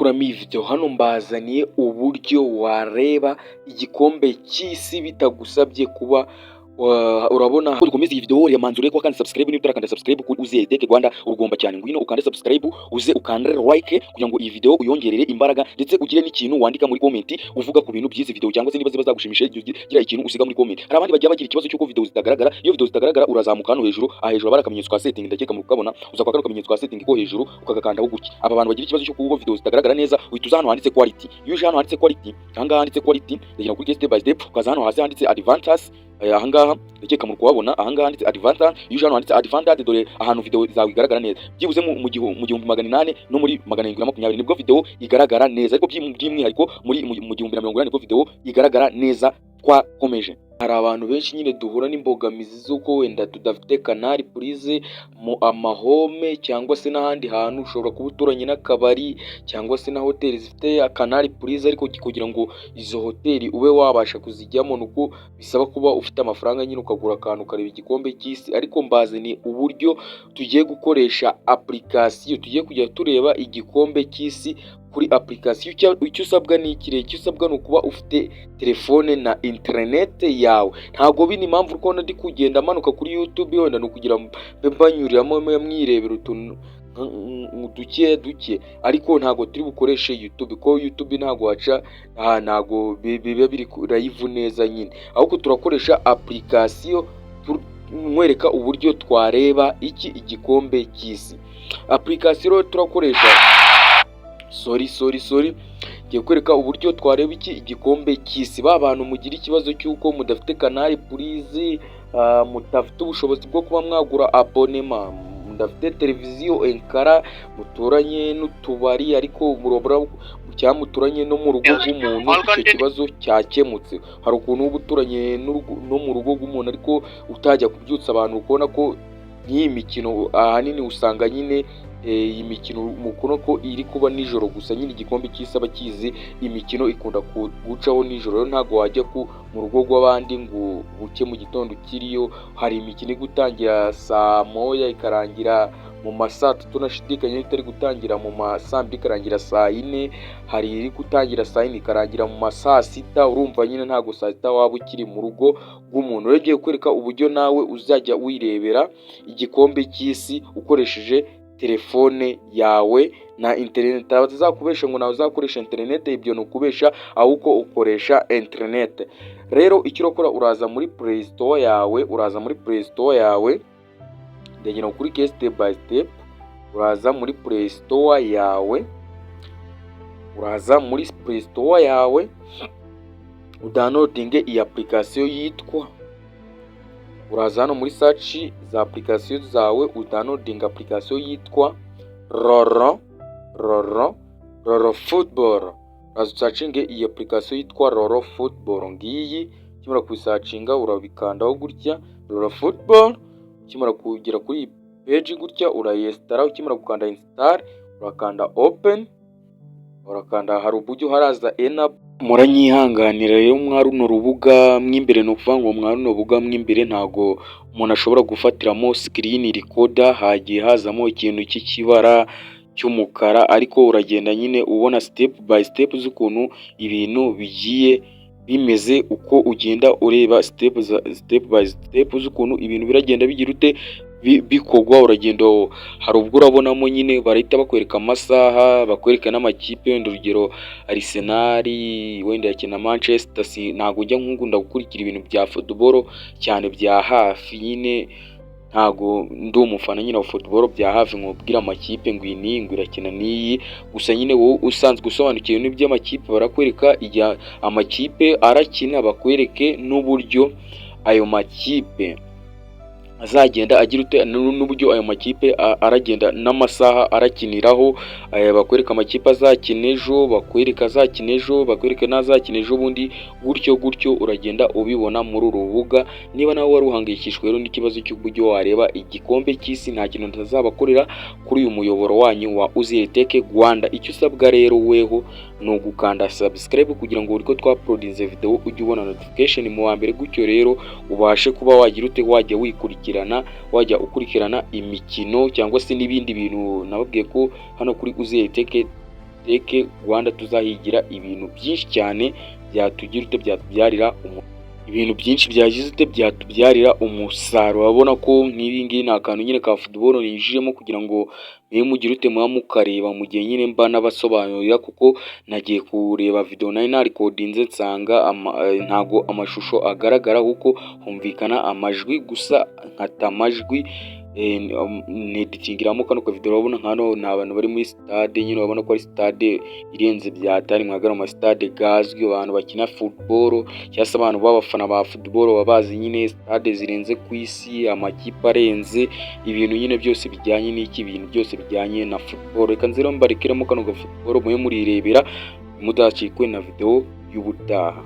Gukuramo iyi video hano, mbazaniye uburyo wareba igikombe cy'isi bitagusabye kuba urabona ko dukomeza iyi video ya manzure ko kandi subscribe. Niba utarakanda subscribe kuri Uziye Tech Rwanda, urugomba cyane. Ngwino ukande subscribe, uze ukande like kugira ngo iyi video uyongerere imbaraga, ndetse ugire n'ikintu wandika muri comment uvuga ku bintu by'izi video, cyangwa se niba ziba zagushimishije, gira ikintu usiga muri comment. Hari abandi bagiye bagira ikibazo cy'uko video zitagaragara. Iyo video zitagaragara, urazamuka hano hejuru, aha hejuru haba hari akamenyetso ka setting, ndakeka mu kukabona. Uza kwa kano kamenyetso ka setting ko hejuru, ukagakandaho gutya. Aba bantu bagira ikibazo cyo kuba video zitagaragara neza, uhita uza hano handitse quality. Iyo uje hano handitse quality, ahangaha handitse quality, ndagira kuri step by step, ukaza hano hasi handitse advanced. Ahangaha ndakeka muri kuhabona, ahangaha handitse advanced. Iyo uje hano handitse advanced, dore ahantu video zawe igaragara neza byibuze mu 1800 no muri 720 nibwo video igaragara neza, ariko by'umwihariko muri mu 1080 nibwo video igaragara neza. Twakomeje. Hari abantu benshi nyine duhura n'imbogamizi z'uko wenda tudafite Canal Plus mu amahome cyangwa se n'ahandi hantu. Ushobora kuba uturanye n'akabari cyangwa se na hoteli zifite Canal Plus, ariko kugira ngo izo hoteli ube wabasha kuzijyamo nuko bisaba kuba ufite amafaranga nyine, ukagura akantu ukareba igikombe cy'isi. Ariko mbazaniye uburyo tugiye gukoresha application, tugiye kujya tureba igikombe cy'isi kuri application. Icyo usabwa ni iki? Icyo usabwa ni ukuba ufite telefone na interinete yawe. Ntabwo bino impamvu uri kubona ndi kugenda manuka kuri YouTube wenda ni ukugira mbe mbanyuriramo mwirebera utuntu duke duke, ariko ntabwo turi bukoreshe YouTube, kuko YouTube ntabwo waca aha, ntabwo biba biri live neza nyine, ahubwo turakoresha application nkwereka uburyo twareba iki igikombe cy'isi. Application rero turakoresha, sorry, sorry, sorry, ngiye kwereka uburyo twareba iki igikombe cy'isi. Ba bantu mugira ikibazo cy'uko mudafite Canal Plus, mudafite ubushobozi bwo kuba mwagura abonnement, mudafite televiziyo écran, muturanye n'utubari ariko murabura, cyangwa muturanye no mu rugo rw'umuntu, icyo kibazo cyakemutse. Hari ukuntu uba uturanye no mu rugo rw'umuntu ariko utajya kubyutsa abantu, ukabona ko nk'iyi mikino ahanini usanga nyine iyi mikino mukubona ko iri kuba nijoro gusa nyine. Igikombe cy'isi abakizi, imikino ikunda gucaho nijoro. Rero ntabwo wajya mu rugo rw'abandi ngo buke mu gitondo ukiriyo. Hari imikino iri gutangira saa 1 ikarangira mu ma saa 3, nashidikanya itari gutangira mu ma saa 2 ikarangira saa 4. Hari iri gutangira saa 4 ikarangira mu ma saa 6. Urumva nyine ntabwo saa 6 waba ukiri mu rugo rw'umuntu. Rero ugiye kwereka uburyo nawe uzajya wirebera igikombe cy'isi ukoresheje telefone yawe na interineti. Batazakubesha ngo nawe uzakoresha interineti, ibyo ni ukubesha, ahubwo ukoresha interineti. Rero icyo urakora, uraza muri Play Store yawe, uraza muri Play Store yawe, ndagira ngo kuri step by step. Uraza muri Play Store yawe, uraza muri Play Store yawe, udownloadinge iyi application yitwa, uraza hano muri search za application zawe, udownloadinge application yitwa Roro Roro Roro Football. Uraza usearchinge iyi application yitwa Roro Football, ngiyi. Ukimara kuyisearchinga, urabikandaho gutya, Roro Football. Ukimara kugera kuri iyi page gutya, urayinstalla. Ukimara gukanda install, urakanda open, urakanda, hari uburyo haraza enable. Muranyihanganira rero, mwa runo rubuga mw'imbere, ni ukuvuga ngo mwa runo rubuga mw'imbere ntago umuntu ashobora gufatiramo screen recorder, hagiye hazamo ikintu cy'ikibara cy'umukara, ariko uragenda nyine ubona step by step z'ukuntu ibintu bigiye bimeze, uko ugenda ureba step by step z'ukuntu ibintu biragenda bigira ute bikorwa. Uragenda, hari ubwo urabonamo nyine barahita bakwereka amasaha, bakwereka n'amakipe. Wenda urugero Arsenal wenda yakina Manchester, ntabwo njya nkunda gukurikira ibintu bya football cyane bya hafi nyine, ntago ndi umufana nyine wa football bya hafi nkubwira amakipe ngo iyi n'iyi ngo irakina n'iyi. Gusa nyine wowe usanzwe usobanukiwe n'iby'amakipe, barakwereka igihe amakipe arakina, bakwereke n'uburyo ayo makipe azagenda agira ute, n'uburyo ayo makipe aragenda n'amasaha arakiniraho. Bakwereka amakipe azakina ejo, bakwereka azakina ejo, bakwereka n'azakina ejo bundi, gutyo gutyo uragenda ubibona muri uru rubuga. Niba nawe wari uhangayikishijwe rero n'ikibazo cy'uburyo wareba igikombe cy'isi, nta kintu ntazabakorera kuri uyu muyoboro wanyu wa Uzire Tech Rwanda. Icyo usabwa rero weho ni ugukanda subscribe kugira ngo buri ko twauploadinze video ujye ubona notification mu wa mbere, gutyo rero ubashe kuba wagira ute, wajya wikurikirana, wajya ukurikirana imikino cyangwa se n'ibindi bintu. Nababwiye ko hano kuri Uzire Tech Tech Rwanda tuzahigira ibintu byinshi cyane byatugira ute, byatubyarira ibintu byinshi, byagize ute, byatubyarira umusaruro. Urabona ko nk'ibi ngibi ni akantu nyine ka football ninjiyemo kugira ngo mwe mugire ute, muba mukareba mu gihe nyine mba nabasobanurira, kuko nagiye kureba video nari narikodinze nsanga ntago amashusho agaragara, kuko humvikana amajwi gusa. Nkata amajwi, neditingiramo kano kavideo. Urabona hano ni abantu bari muri stade nyine, urabona ko ari stade irenze byatari mwagana mu stade gazwi. Abantu bakina football cyangwa se abantu b'abafana ba football baba bazi nyine stade zirenze ku isi, amakipe arenze, ibintu nyine byose bijyanye n'iki, ibintu byose bijyanye na football. Reka nzira mbarekeremo kano ga football mube murirebera, mudacikwe na video y'ubutaha.